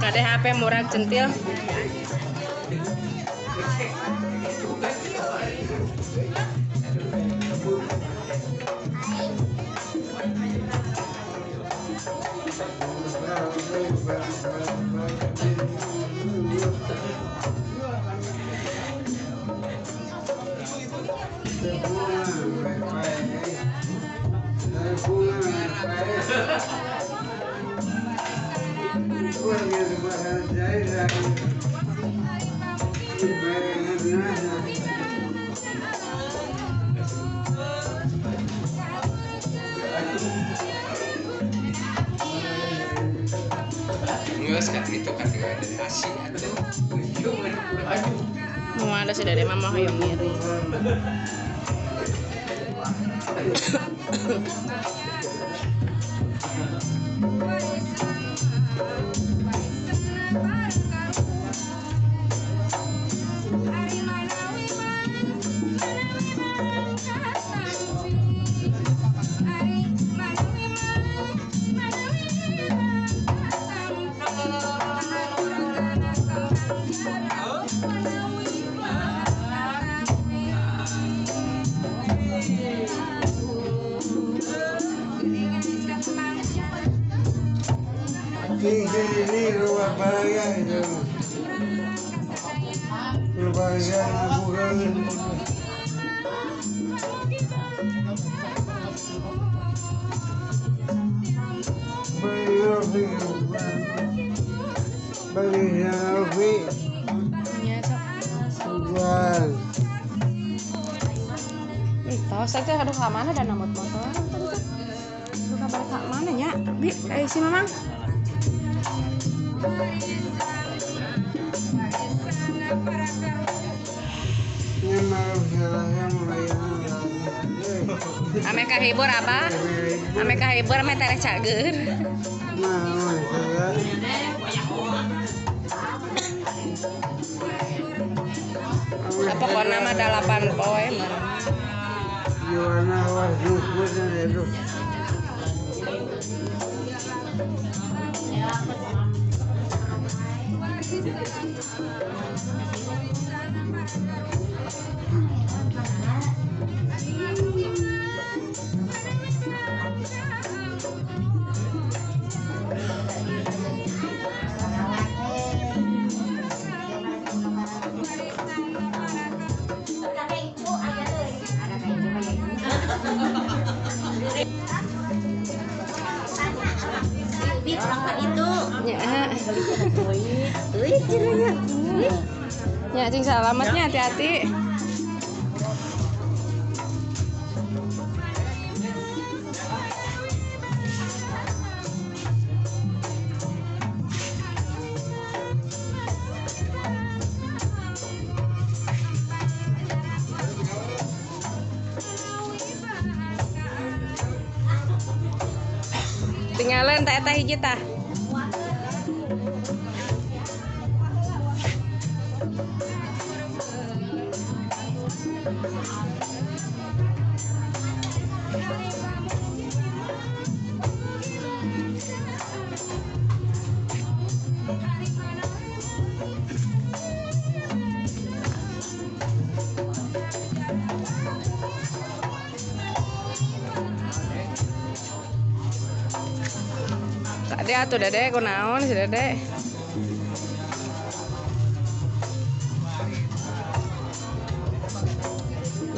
Kade HP murah centil. Mau ada sih dari mama hoyong ngiri. Ini rumah bahaya itu. Keluarga bukan. Beli beli. Tos aja aduh ka mana dan namut motor. Aduh kabar ka mana nya? Bi, si Mamang. Ame kahibur abah, ame kahibur ame tereh cager. Pokoknya mah 8 poe mah. Ya, cing selamatnya hati-hati. Tinggalan tak eta hiji tah. Kade atuh Dede kunaon si Dede.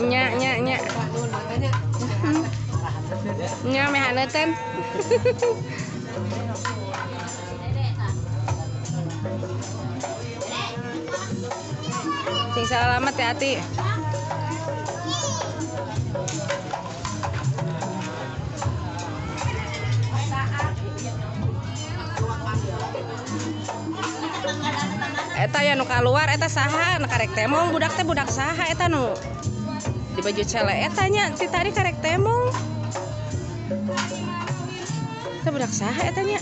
Nya nya nya. Nya meh haneuteun. Sing salamet hati-hati. Eta ya nu kaluar eta saha nu karek temong budak teh budak saha eta nu Di baju cele eta nya si tadi karek temong. Eta budak saha eta nya?